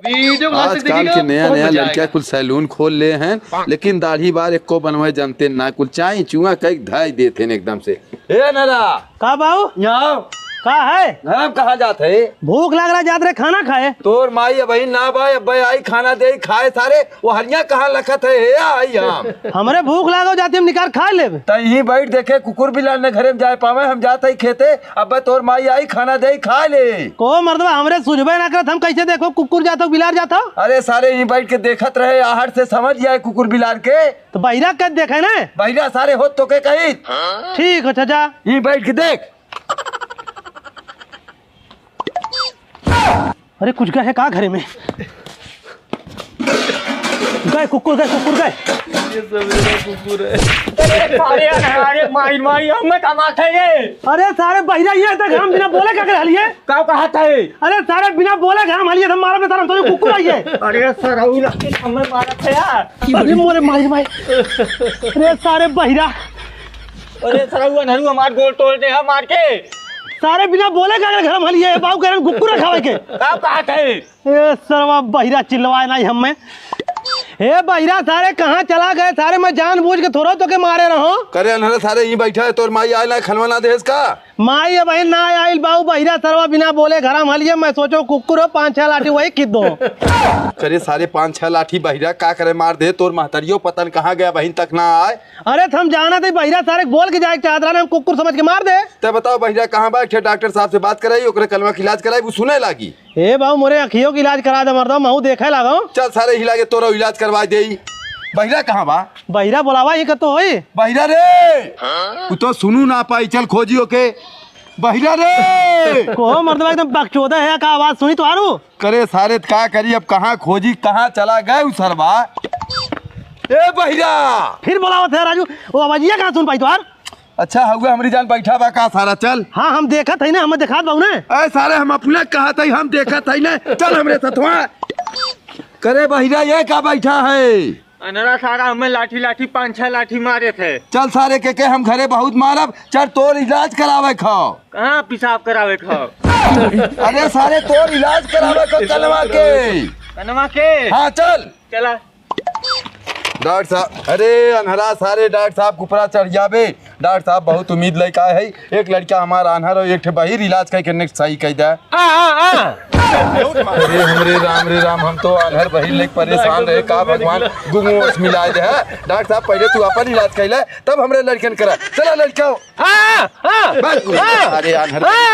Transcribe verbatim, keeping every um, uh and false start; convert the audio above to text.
वीडियो को लास्ट तक आजकल देखिएगा, के नया बहुत नया मजा लड़किया आएगा। कुल सैलून खोल ले हैं, लेकिन दाढ़ी बार एको बनवे जानते ना, कुल चाई चुआ कई धाई देते हैं एकदम से। ए नरा, का बाऊ? यहाँ आओ। का है? घर में कहाँ जात है? भूख लाग रहा, जात रहे खाना खाए। तोर माई अबही ना बा, अब्बे आई खाना दे खाए सारे। वो हरिया कहाँ लखत है? हे आई हम। हमरे भूख लागो, जाते हम निकाल खा लेब। तहीं बैठ देखे, कुकुर बिलार ने घरे में जाए पावे, हम जात है खेते। अब्बे तोर माई आई खाना दे खा ले। को मर्दवा, हमरे सुझबे ना करत, हम कैसे देखो कुकुर जात हो, बिलार जात हो? अरे सारे यहीं बैठ के देखत रहे, आहट से समझ जाए कुकुर बिलार के। तो बहिरा कद देखे ना? बहिरा सारे होत तो के कही। ठीक हो चाचा। यहीं बैठ के देख। अरे कुछ गए है का घरे में? गए कुकुर, गए कुकुर, गए। ये सब मेरा कुकुर है। अरे सारे, अरे माई, माई, हम में कमात है ये। अरे सारे बहिरा ये तक हम बिना बोले का कर हलिए? का कहत है? अरे सारे बिना बोले का हम हलिए, हम मारब ना सारे, हम तो कुकुर आइए। अरे सर, हमें मारत है यार। अरे मोरे माई, माई। अरे सारे बहिरा। अरे सरऊ अनहरू हमार गोड़ तोड़ दे, हम मार के। सारे बिना बोले का घर में हलिए, बाबू कह रहे हैं कुकुर खावे के। का बात है? ए सरवा बहिरा चिल्लवाए नहीं हमें। हे बहिरा सारे कहाँ चला गए? सारे मैं जानबूझ के थोड़ा तो के मारे रहो। करे अनहरा सारे यहीं बैठा है, तोर माई आए ना खनवा ना देस का? माई अबही ना आइल बाऊ, बहिरा सरवा बिना बोले घर में हलिए, मैं सोचो कुकुर हो, पाँच छह लाठी वही खींच दो। करे सारे पाँच छह लाठी बहिरा का करे मार दे, तोर महतरियो पतन कहाँ गया बहिन तक ना आए। अरे त हम जानत है बहिरा सारे के बोल के जाए के चाहत रहा ना, हम कुकुर समझ के मार दे। ते बताओ बहिरा कहाँ बा, एक ठे डॉक्टर साहब से बात कराई, ओकरे कलवा के इलाज कराई, वो सुने लागी। ए बाऊ मोरे अखियों के इलाज करा दे मर्दा, महू देखे लागो। चल सारे ही लागे तोरो इलाज करवा देई। बहिरा कहाँ बा? बहिरा बोलावा ही कतो होई। बहिरा रे, उ तो सुनू ना पाई, चल खोजी ओके। बहिरा रे। को मर्दवा एकदम बकचोदा है, का आवाज सुनी तुहारू? करे सारे त का करी, अब कहाँ खोजी, कहाँ चला गए उ सरवा? ए बहिरा। फिर बोलावत है राजू, वो आवाजिया कहाँ सुन पाई तुहार? अच्छा हउए हमरी जान बैठा बा का सारा, चल। हाँ हम देखत है ना, हमें देखात बाऊ ने। ए सारे हम अपने कहत है, हम देखत है ना, चल हमरे सथवा। करे बहिरा ये का बैठा है? अनरा सारा हमें लाठी लाठी पाँच छह लाठी मारे थे। चल सारे के, के हम घरे बहुत मारब, चल तोर इलाज करावे खाओ। कहाँ पेशाब करावे खाओ? अरे सारे तोर इलाज करावे खाओ कनवा के। कनवा के? हाँ चल। चला। डॉक्टर साहब, अरे अनहरा सारे डॉक्टर साहब के ऊपरा चढ़ जाबे। डॉक्टर साहब बहुत उम्मीद लेके आए है, एक लड़का हमारा आन्हर और एक ठे बहिर इलाज करके नेक्स्ट सही कह दे। आ, आ, आ। अरे हमरे राम रे राम, हम तो आन्हर बहिर लेके परेशान रहे का भगवान, गुंगोस मिला दे है। डॉक्टर साहब पहले तू अपन इलाज कर ले, तब हमरे लड़कन करा। चला लड़का। आ, आ, बस, आ, अरे आन्हर आ, बहिर